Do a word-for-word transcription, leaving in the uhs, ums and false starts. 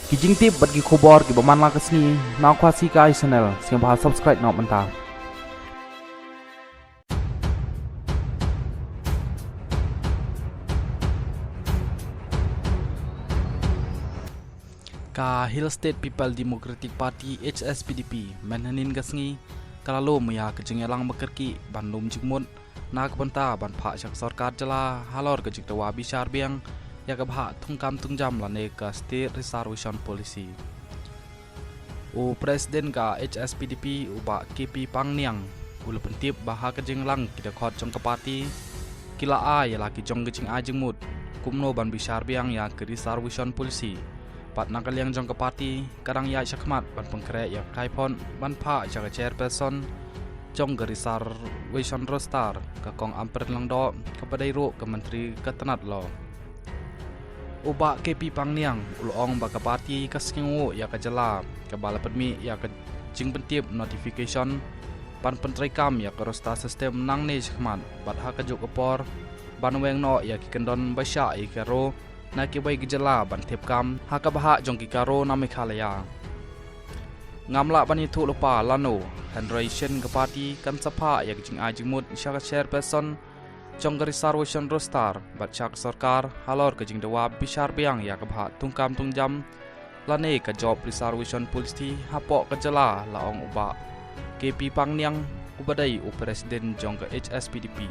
Ki jingtip bad ki khubor kiba man la ka sngi na Khasi Kai Channel, sngewbha subscribe noh mynta. Ka Hill State People Democratic Party, H S P D P, mynhynnin ka sngi ka la lum ïa ka jingïalang ba kyrkieh ban lum jingmut na ka bynta ban phah sha ka sorkar jylla halor ka jingdawa bishar biang ïa ka bhah thungkam thungjam lane ka State Reservation Policy. U President ka H S P D P, u Bah K P Pangniang, u la pyntip ba ha ka jingïalang ki dkhot jong ka party ki la ai ïa la ki jong ka jingai jingmut kumno ban bishar biang ïa ka Reservation Policy. Bad na ka liang jong ka party ka dang ïaid shakhmat ban pynkhreh ïa ka kaiphod ban phah sha ka chairperson jong ka Reservation Roster, ka Kong Ampareen Lyngdoh, kaba dei ruh ka Myntri ka tnad law. U Bah K P Pangniang u la ong ba ka party ka sngewnguh ïa ka jylla kaba la pynmih ïa ka jingpyntip notification ban pyntreikam ïa ka roster system nangne shakhmat, bad ha kajuh ka por ban weng noh ïa ki kyndon ba shah ïa ki KARO na kiwei ki jylla ban thep kam ha ka bhah jong ki KARO na Meghalaya. Ngam lah ban ïathuh lypa lano, hynrei shen ka party kan sa phah ïa ka jingai jingmut sha ka chairperson jong ka Reservation Roster bad sha ka sorkar halor ka jingdawa bishar biang ïa ka bhah thungkam thungjam lane ka Job Reservation Policy hapoh ka jylla, la ong u Bah K P Pangniang, uba dei u President jong ka H S P D P.